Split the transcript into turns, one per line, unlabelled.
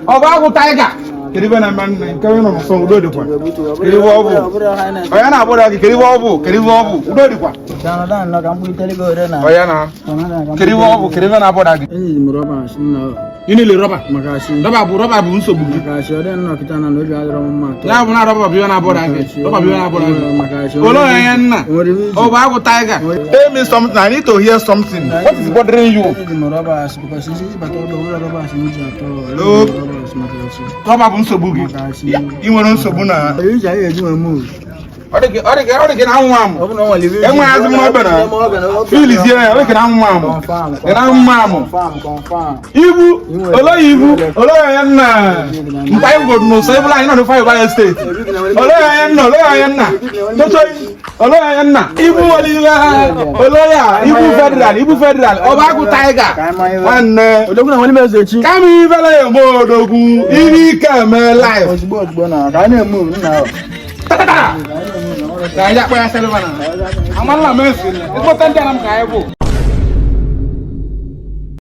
Ọ bụ agwụ tiger. Kedu ife na-eme nne nke onye nọ n'ụsọ udo dịkwa? Kedu ife ọ bụ? Onye na-agbọrọ gị, kedu ife ọ bụ? Kedu ife ọ bụ? Udo dịkwa. Onye na kedu ife ọ bụ? Kedu ife na-agbọrọ gị? Ị niile rọba rọba bụ rọba bụ nsogbu gị. Ya bụ na rọba bụ ihe na-abọrọ gị, rọba bụ ihe na-abọrọ gị. Olee onye nna? Ọ bụ agwụ tiger. Tell me something. I need to hear something. What is bothering you? No. Rọba bụ nsogbu gị. Ị nwere nsogbu na ọ dị gị ọ dị gị ọ dị gị na anwụ amụ. Enweghị azụ m ọbịa na filizie ya, ọ dị gị na anwụ amụ. Gị na anwụ amụ. Ibu olee ibu olee onye nna mkpa anyị gwụrụ n'ụsọ ebụla anyị nọ n'Ifeanyị Estate. Olee onye nna? Olee onye nna? Tochoi, olee onye nna? Ibu nwere iwe olee ya ibu federal, ibu federal. Ọ bụ agwụ tiger nwanne. Kama ibele ya eme odogwu ihe ike eme life.
Ozugbo ozugbo na ka anyị na-eme nna.
Ka anyị akpa ya selva na amala m esi ịkpọta ndị anam ka anyị bụ.